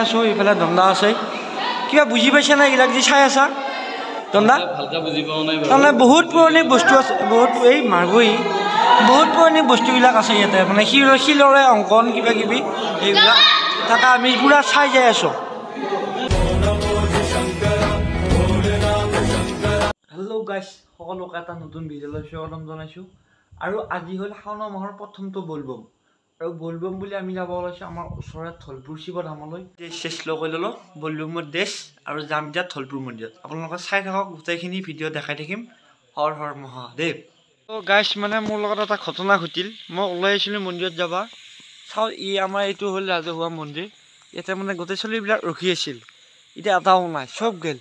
আছোঁ। এইফালে দন্দা আছে, কিবা বুজি পাইছা নাই এইবিলাক যে চাই আছা দন্দা? তাৰমানে বহুত পুৰণি বস্তু আছে, বহুত এই মাৰ্গৈ বহুত পুৰণি বস্তুবিলাক আছে ইয়াতে, মানে শিলৰে অংকন কিবা কিবি এইবিলাক তাকে আমি পূৰা চাই যাই আছোঁ। হেল্ল' গাইছ, সকলোকে এটা নতুন ভিডিঅ'লৈ স্বাগতম জনাইছোঁ। আৰু আজি হ'ল শাওণ মাহৰ প্ৰথমটো বলবম, আৰু বলবম বুলি আমি যাব ওলাইছোঁ আমাৰ ওচৰৰে ধলপুৰ শিৱধামলৈ। ড্ৰেছ চেছ লগাই ল'লোঁ বলবমৰ ড্ৰেছ, আৰু যাম এতিয়া ধলপুৰ মন্দিৰত। আপোনালোকে চাই থাকক, গোটেইখিনি ভিডিঅ' দেখাই থাকিম। হৰ হৰ মহাদেৱ। ত' গাইছ, মানে মোৰ লগত এটা ঘটনা ঘটিল। মই ওলাই আহিছিলোঁ মন্দিৰত যাবা, চাওঁ ই আমাৰ এইটো হ'ল ৰাজহুৱা মন্দিৰ। ইয়াতে মানে গোটেই ছোৱালীবিলাক ৰখি আছিল, এতিয়া এটাও নাই, চব গ'ল।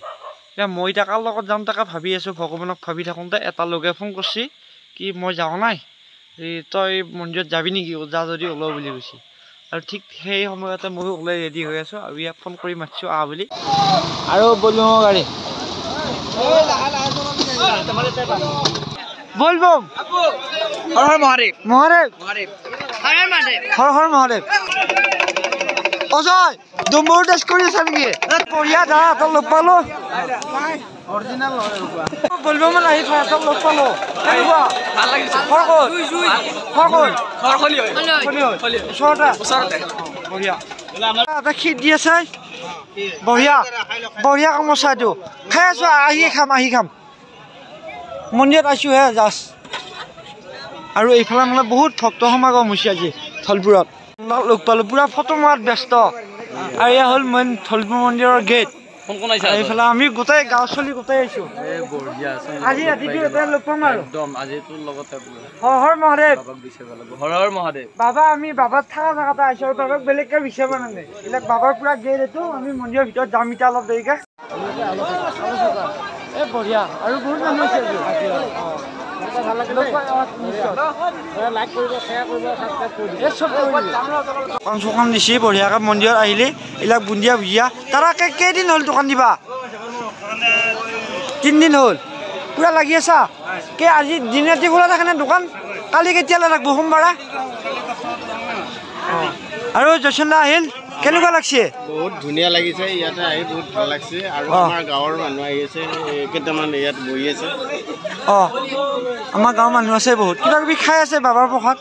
এতিয়া মই এতিয়া কাৰ লগত যাম তাকে ভাবি আছোঁ। ভগৱানক ভাবি থাকোঁতে এটা লগে ফোন কৰিছে কি মই যাওঁ নাই, এই তই মন্দিৰত যাবি নেকি, যা যদি ওলাও বুলি কৈছে। আৰু ঠিক সেই সময়তে ময়ো ওলাই ৰেডি হৈ আছোঁ আৰু ইয়াক ফোন কৰি মাতিছোঁ আহ বুলি। আৰু বলবমৰ গাড়ী, বলবম, হৰ হৰ মহাদেৱ, মহাদেৱ, হৰ হৰ মহাদেৱ। অজয় ডুম্বৰ টেষ্ট কৰি আছা নেকি? বঢ়িয়া দাদা, তই লগ পালো। বলবমত আহি তই লগ পালো, কেনেকুৱা? ওচৰতে, বঢ়িয়া। এটা ক্ষীৰ দি আছে, বঢ়িয়া বঢ়িয়া কামোচা এইটো। খাই আছো, আহি খাম, আহি খাম। মন্দিৰত আহিছোঁহে জাষ্ট। আৰু এইফালে মানে বহুত ভক্ত সমাগম হৈছে আজি ধলপুৰত। লগ পালোঁ, পূৰা ফটো মৰাত ব্যস্ত। আৰু এয়া হ'ল মেইন ধলপুৰ মন্দিৰৰ গেট। এইফালে আমি গোটেই গাঁও চলি গোটেই আহিছোঁ আজি ৰাতিটো ইয়াতে লগ পাম আৰু। হৰ হৰ মহাদেৱ, হৰ হৰ মহাদেৱ। বাবা, আমি বাবাত থকা জেগাতে আহিছোঁ আৰু বাবাক বেলেগকৈ বিচাৰিব নালাগে। এইবিলাক বাবাৰ পূৰা গেট এইটো। আমি মন্দিৰৰ ভিতৰত যাম এতিয়া অলপ দেৰিকৈ। এই বঢ়িয়া, আৰু বহুত মানুহ আছে আজি। দোকান চোকান দিছে বঢ়িয়াকৈ মন্দিৰত আহিলে। এইবিলাক বুন্দিয়া ভুজিয়া। তাৰাকে কেইদিন হ'ল দোকান দিবা? 3 দিন হ'ল। পূৰা লাগি আছা কে? আজি দিন ৰাতি খোলা থাকেনে দোকান? কালি কেতিয়ালৈ থাকিব? সোমবাৰে। আৰু যশোদা আহিল, কেনেকুৱা লাগছে? বহুত ধুনীয়া লাগিছে, ইয়াতে আহি বহুত ভাল লাগছে। আৰু আমাৰ গাঁৱৰ মানুহ আহি আছে, কেইটামান ইয়াত বহি আছে। অঁ, আমাৰ গাঁৱৰ মানুহ আছে বহুত, কিবা কিবি খাই আছে বাবাৰ প্ৰসাদ।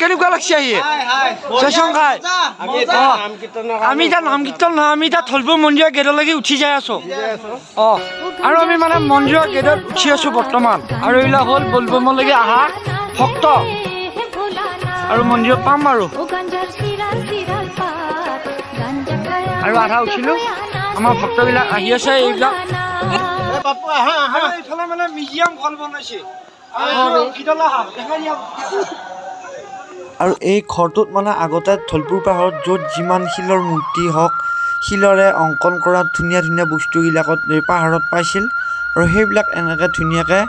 কেনেকুৱা লাগছে আহি জয়শংকৰ? আমি এতিয়া নাম কীৰ্তন নহয়, আমি এতিয়া ধলপুৰ মন্দিৰৰ গেটলৈকে উঠি যাই আছো। অঁ, আৰু আমি মানে মন্দিৰৰ গেটত উঠি আছো বৰ্তমান। আৰু এইবিলাক হ'ল বলবমলৈকে অহা ভক্ত, আৰু মন্দিৰত পাম আৰু। আৰু আধা উঠিলো, আমাৰ ভক্তবিলাক আহি আছে এইবিলাক। এইফালে মানে মিউজিয়াম হল বনাইছে। আৰু এই ঘৰটোত মানে আগতে ধলপুৰ পাহাৰত য'ত যিমান শিলৰ মূৰ্তি হওক, শিলৰে অংকন কৰা ধুনীয়া ধুনীয়া বস্তুবিলাকত এই পাহাৰত পাইছিল, আৰু সেইবিলাক এনেকৈ ধুনীয়াকৈ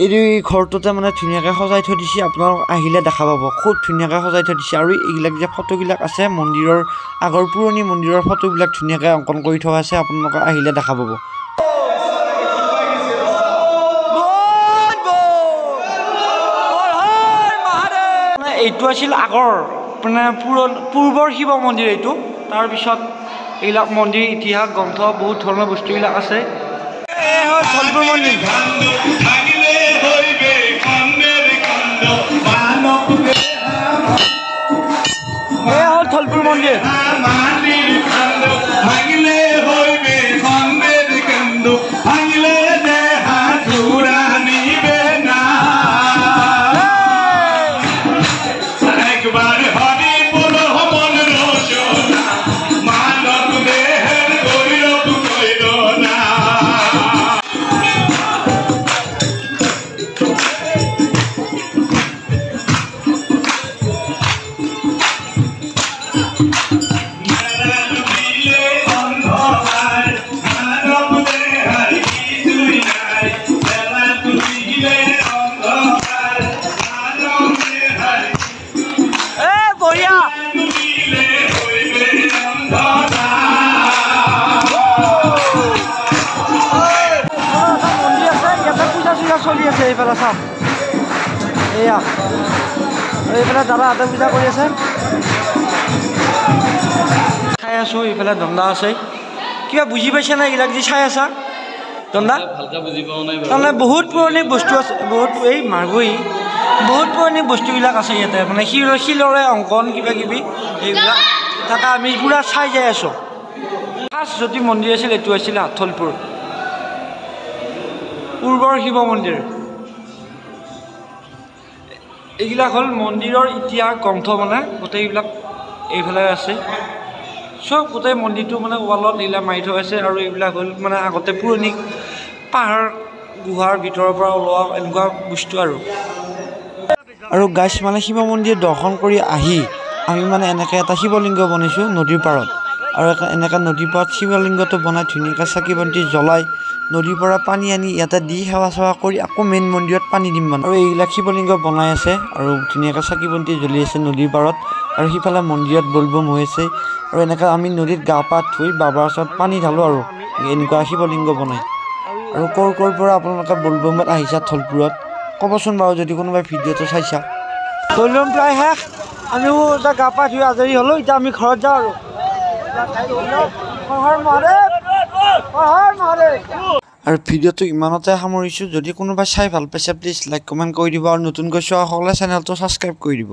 এই ঘৰটোতে মানে ধুনীয়াকৈ সজাই থৈ দিছে। আপোনালোক আহিলে দেখা পাব, খুব ধুনীয়াকৈ সজাই থৈ দিছে। আৰু এইবিলাক যে ফটোবিলাক আছে, মন্দিৰৰ আগৰ পুৰণি মন্দিৰৰ ফটোবিলাক ধুনীয়াকৈ অংকন কৰি থোৱা আছে, আপোনালোকে আহিলে দেখা পাব। এইটো আছিল আগৰ মানে পূৰ্বৰ শিৱ মন্দিৰ এইটো। তাৰপিছত এইবিলাক মন্দিৰ ইতিহাস গ্ৰন্থ বহুত ধৰণৰ বস্তুবিলাক আছে। এই হ'ল ধলপুৰ মন্দিৰ। এই হ'ল ধলপুৰ মন্দিৰ। এইফালে চাওক, এয়া আৰু এইফালে দাদাহঁতে পূজা কৰি আছে। চাই আছোঁ, এইফালে দন্দা আছে। কিবা বুজি পাইছা নাই এইবিলাক যি চাই আছা দন্দা? তাৰমানে বহুত পুৰণি বস্তু আছে, বহুত এই মাৰ্গৈ বহুত পুৰণি বস্তুবিলাক আছে ইয়াতে, মানে শিলৰে অংকন কিবা কিবি এইবিলাক তাকে আমি পূৰা চাই যাই আছোঁ। ফাৰ্ষ্ট যদি মন্দিৰ আছিল এইটো আছিল ধলপুৰ পূৰ্বৰ শিৱ মন্দিৰ। এইবিলাক হ'ল মন্দিৰৰ ইতিহাস গ্ৰন্থ, মানে গোটেইবিলাক এইফালে আছে চব। গোটেই মন্দিৰটো মানে ৱালত এইবিলাক মাৰি থোৱা আছে। আৰু এইবিলাক হ'ল মানে আগতে পুৰণি পাহাৰ গুহাৰ ভিতৰৰ পৰা ওলোৱা এনেকুৱা বস্তু। আৰু গাইছ মানে শিৱ মন্দিৰ দৰ্শন কৰি আহি আমি মানে এনেকৈ এটা শিৱলিংগ বনাইছোঁ নদীৰ পাৰত। আৰু এনেকৈ নদীৰ পাৰত শিৱলিংগটো বনাই ধুনীয়াকৈ চাকি বন্তি জ্বলাই নদীৰ পৰা পানী আনি ইয়াতে দি সেৱা চেৱা কৰি আকৌ মেইন মন্দিৰত পানী দিম মানে। আৰু এইবিলাক শিৱলিংগ বনাই আছে আৰু ধুনীয়াকৈ চাকি বন্তি জ্বলি আছে নদীৰ পাৰত। আৰু সিফালে মন্দিৰত বলবম হৈ আছে। আৰু এনেকৈ আমি নদীত গা পা ধুই বাবাৰ ওচৰত পানী ঢালোঁ আৰু এনেকুৱা শিৱলিংগ বনাই। আৰু ক'ৰ ক'ৰ পৰা আপোনালোকে বলবমত আহিছা ধলপুৰত ক'বচোন বাৰু, যদি কোনোবাই ভিডিঅ'টো চাইছা। বলবম প্ৰায় শেষ, আমিও এতিয়া গা পা ধুই আজৰি হ'লোঁ, এতিয়া আমি ঘৰত যাওঁ আৰু। আৰু ভিডিঅ'টো ইমানতে সামৰিছোঁ। যদি কোনোবাই চাই ভাল পাইছে প্লিজ লাইক কমেণ্ট কৰি দিব, আৰু নতুনকৈ চোৱাসকলে চেনেলটো ছাবস্ক্ৰাইব কৰি দিব।